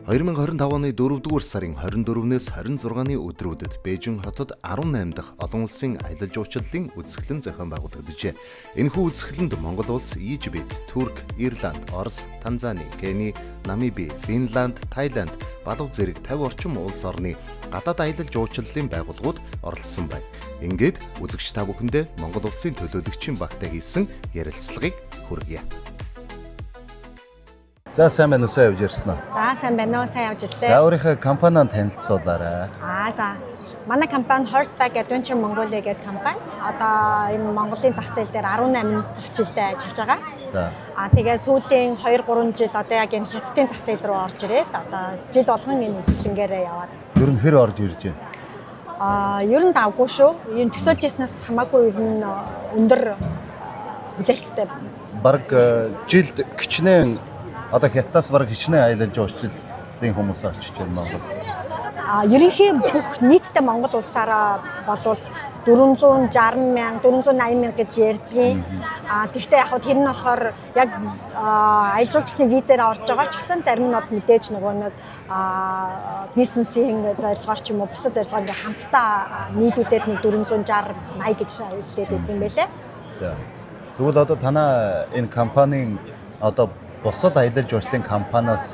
2025 оны 4-р сарын 24-нээс 26-ны өдрүүдэд Бээжин хотод 18 дахь олон улсын аялал жуулчлалын үзэсгэлэн зохион байгуулагджээ. Энэхүү үзэсгэлэнд Монгол улс, Египет, Турк, Ирланд, Орос, Танзани, Кени, Намиби, Финланд, Таиланд, Балав зэрэг 50 орчим улс орны гадаад аялал жуулчлалын байгууллагууд оролцсон байна. Ингээд үзэгч та бүхэндээ Монгол улсын төлөөлөгчийн багтай хийсэн ярилцлагыг хүргье. За, сайн байна уу, сайн явж ирсэн үү? За, сайн байна уу? Сайн явж ирлээ. За, өөрийнхөө компаниа танилцуулаарай. Аа, за. Манай компани Horseback Adventure Mongolia гэдэг компани. Одоо энэ Монголын зах зээл дээр 18 дахь жилдээ ажиллаж байгаа. Аа, тэгээ сүүлийн 2 3 жил одоо яг энэ Хятадын зах зээл рүү орж ирээд одоо жил болгон энэ үзэсгэлэнгээр яваад. Ер нь хэр орж ирж байна? Аа, ер нь давгүй шүү. Ер нь төсөөлж ирснээс хамаагүй ер нь өндөр хүлээлттэй. Бараг жилд хичнээн одоо Хятадаас бараг хичнээн аялал жуулчлалын хүмүүс очиж байна Монгол? А, ерөнхий бүх нийтдээ Монгол улсаараа болвол 460 мянга, 480 мянга гэж ярьдгийн. А, тэгвэл яг хөө тэр нь болохоор яг аялал жуулчлалын визээр орж байгаа ч гэсэн зарим нь бол мэдээж нөгөө нэг бизнесийн зорилгоор ч юм уу, бусад зорилгоор ингээ хамтдаа нийлүүлээд нэг 460 80 гэж хэлээд байдаг юм байлээ. За. Тэгвэл одоо танай энэ компанийн одоо бусад аялал жуулчлалын компаниас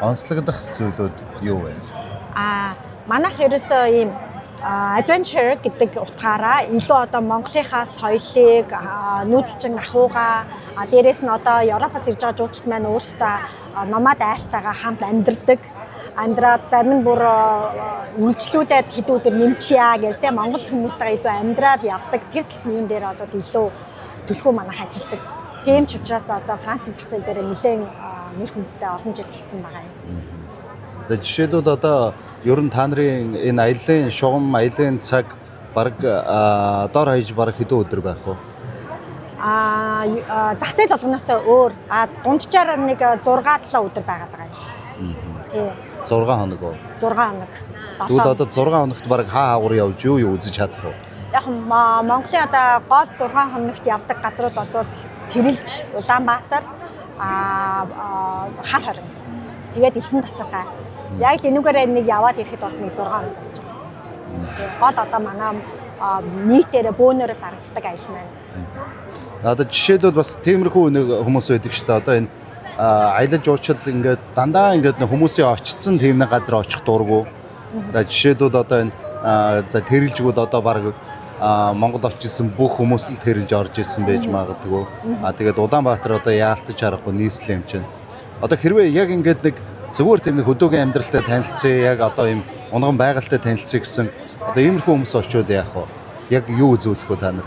онцлогдох зүйлүүд юу вэ? А, манайх ерөөсөө ийм adventure гэдэг утгаараа илүү одоо Монголынхаа соёлыг нүүдэлчин ахуйгаа, дээрээс нь одоо Европоос ирж байгаа жуулчид маань өөрсдөө номад айлтайгаа хамт амьдардаг. Амьдраад зарим нь бүр үйлчлүүлээд хэдэн өдөр нэмчия гэл те, Монгол хүмүүстэйгээ илүү амьдраад явдаг. Тэр юм дээр бол илүү төлхөө манайх ажилдаг. Тийм ч учраас одоо Францын зах зээл дээр нэлээд нэр хүндтэй олон жил болсон байгаа юм. За, жишээлбэл, одоо ер нь та нарын энэ аяллаа шугам, аяллаа цаг бараг дор хаяж бараг хэдэн өдөр байх вэ? А, зах зээл болгоноос өөр. А, дунджаар нэг 6 7 өдөр байгаад байгаа юм. Тий. 6 хоног уу? 6 хоног. Тэгвэл одоо 6 хоногт бараг хаа хаагур явж, юу юу үзэж чадах вэ? Яг Монголын одоо гол 6 хоногт явдаг газрууд бол Тэрэлж, Улаанбаатар, Хар хорин. Тэгээд Элсэн тасархай. Яг л энүүгээрээ нэг яваад ирэхэд бол нэг 6 хоног болж байгаа. Тий. Гол одоо манай нийтээрээ бөөнөрөө зарагддаг аялал маань. Одоо жишээлбэл, бас тиймэрхүү нэг хүмүүс байдаг шүү дээ. Одоо энэ аялал жуулчлал ингээд дандаа ингээд нэг хүмүүсийн очсон тийм нэг газар очих дургу. За, жишээлбэл, одоо энэ за, Тэрэлжгүүд одоо бараг Монгол очиж исэн бүх хүмүүс л Тэрэлж орж исэн байж магадгүй. А, тэгээд Улаанбаатар одоо яалтаж харахгүй нийслэл юм чинь. Одоо хэрвээ яг ингээд нэг зүгээр тийм нэг хөдөөгийн амьдралтай танилцъя, яг одоо ийм унган байгальтай танилцъя гэсэн одоо иймэрхүү хүмүүс очивол яах вэ? Яг юу үзүүлэх вэ та нар?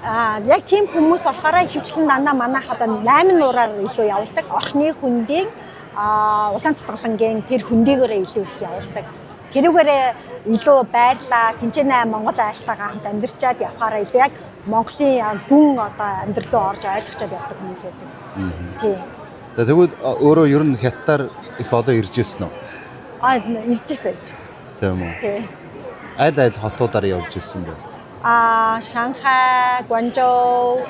А, яг тийм хүмүүс болохоор ихэвчлэн дандаа манайх одоо 8 нуураар илүү явуулдаг. Орхины хөндийн, улаан цэцгэлэнгийн тэр хөндийгөөрээ илүү их явуулдаг. Тэрүүгээрээ илүү байрлаа, тэнцэнэ Монгол айлтайгаа хамт амьдарчаад явхаараа илүү яг Монголын гүн одоо амьдрал руу орж ойлгочоод явдаг хүмүүс байдаг. Тийм. За, тэгвэл өөрөө ер нь Хятадаар их олон ирж ирсэн үү? А, ирж ирсэн, ирж ирсэн. Тийм үү? Тий. Аль аль хотуудаар явж ирсэн бэ? А, Шанхай, Гуанчжоу,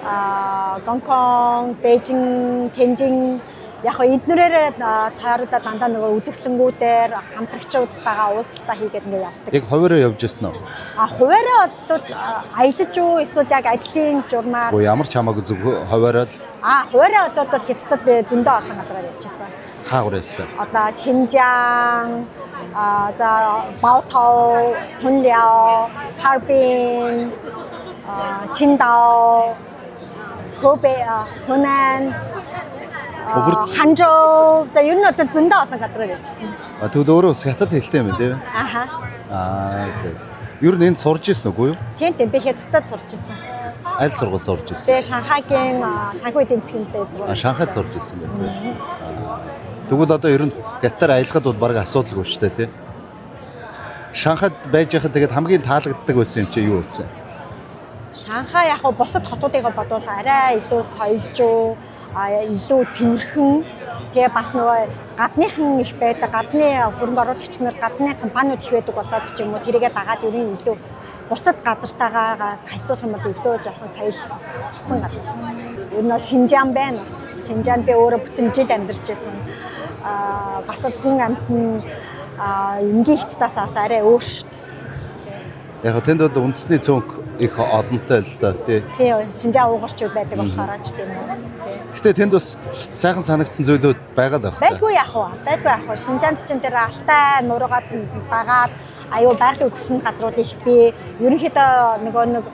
Гонконг, Бээжин, Тэнжин, яг хоо эднэрээр тааруулаад дандаа нөгөө үзэсгэлэнгүүдээр хамтрагчуудтайгаа уулзалтаа хийгээд ингээ явдаг. Яг хуваараа явж ирсэн үү? А, хуваараа бол аялаж уу эсвэл яг ажлын журмаар? Гоо, ямар ч хамаагүй, зөв хуваараа л. А, хуваараа бол Хятадд би зөндөө олон газараар явчихсан. Хаагур явсан? Одоо Шинжаан, за, Баотоу, Тунляо, Харбин, Чиндао, Хөбэ, Хунан, Ханчжоу, за, ер нь бол зөндөө олон газараар явчихсан. А, тэгвэл өөрөө бас хятад хэлтэй юм тийм ээ? Аха. Аа, зэ зэ. Ер нь энд сурж ирсэн үгүй юу? Тийм, би Хятадд сурч ирсэн. Аль сургууль сурж ирсэн? Тэгээ Шанхайгийн санхүү эдийн засгийн дээр сурч. А, Шанхайд сурж ирсэн байх тийм. Аа. Тэгвэл одоо ер нь хятадаар аялахад бол бараг асуудалгүй шүү дээ, тийм. Шанхайд байж байхад тэгээд хамгийн таалагддаг байсан юм чи юу байсан? Шанхай яг хөө бусад хотуудыг бодвол арай илүү соёлжуу, илүү цэвэрхэн. Тэгээ бас нөгөө гадныхан их байдаг, гадны хөрөнгө оруулагч нар, гадны компаниуд их байдаг болоод ч юм уу, тэрийгэ дагаад ер нь илүү бусад газартайгаа харьцуулах юм бол илүү жоохон соёлчсон газар. Ер нь бол Шинжаан байна бас. Шинжаанд би өөрөө бүтэн жил амьдарч байсан. Бас л хүн амьтан энгийн хятадаас бас арай өөр шүү дээ. Яг тэнд бол үндэсний цөөнх их олонтой л да тий. Тий, Шинжаан уйгурчууд байдаг болохоор ч тийм үү. Тий. Гэхдээ тэнд бас сайхан санагдсан зүйлүүд байгаа л байх та. Байлгүй яах вэ? Байлгүй яах вэ? Шинжаанд чинь тэр Алтай нуруугаад дагаад аюу байгалийн үзэсгэлэнт газрууд их бий. Ерөнхийдөө нөгөө нэг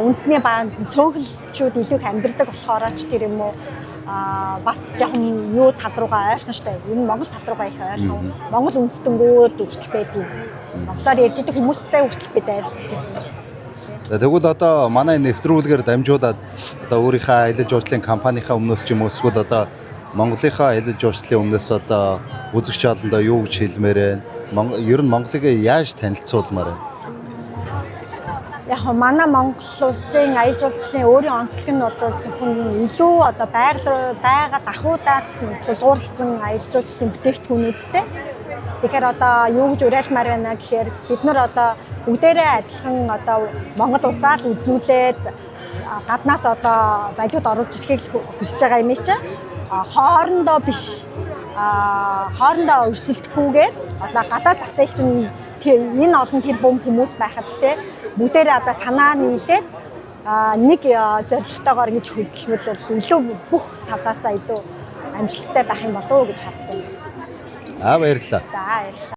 үндэсний ба цөөхөлчүүд илүү их амьдардаг болохоор ч тэр юм уу бас жоохон юу тал руугаа ойрхон штэ. Ер нь Монгол тал руугаа их ойрхон. Монгол үндэстэнгүүд хүртэл байдаг. Монголоор ярьж идэг хүмүүстэй хүртэл бид арилцаж байсан. За, тэгвэл одоо манай нэвтрүүлгээр дамжуулаад одоо өөрийнхөө аялал жуулчлалын компанийнхаа өмнөөс ч юм уу эсвэл одоо Монголынхаа аялал жуулчлалын өмнөөс одоо үзэгч олондоо юу гэж хэлмээр байна? Ер нь Монголыг яаж танилцуулмаар байна? Яг нь манай Монгол улсын аялал жуулчлалын өөрийн онцлог нь бол зөвхөн илүү одоо байгаль руу байгаль ахуйдаа тулгуурласан аялал жуулчлалын бүтээгдэхүүнүүдтэй. Тэгэхээр одоо юу гэж уриалмаар байна гэхээр бид нар одоо бүгдээрээ адилхан одоо Монгол улсаа л үзүүлээд гаднаас одоо валют оруулж ирэхийг л хүсэж байгаа юм чинь. Хоорондоо биш, хоорондоо өрсөлдөхгүйгээр одоо гадаад зах зээл чинь энэ олон тэрбум хүмүүс байхад те бүгдээрээ одоо санаа нийлээд нэг зорилготойгоор ингэж хөдөлмөл бол илүү бүх талаасаа илүү амжилттай байх юм болов уу гэж харддаг. Аа, баярлалаа. За, баярлалаа.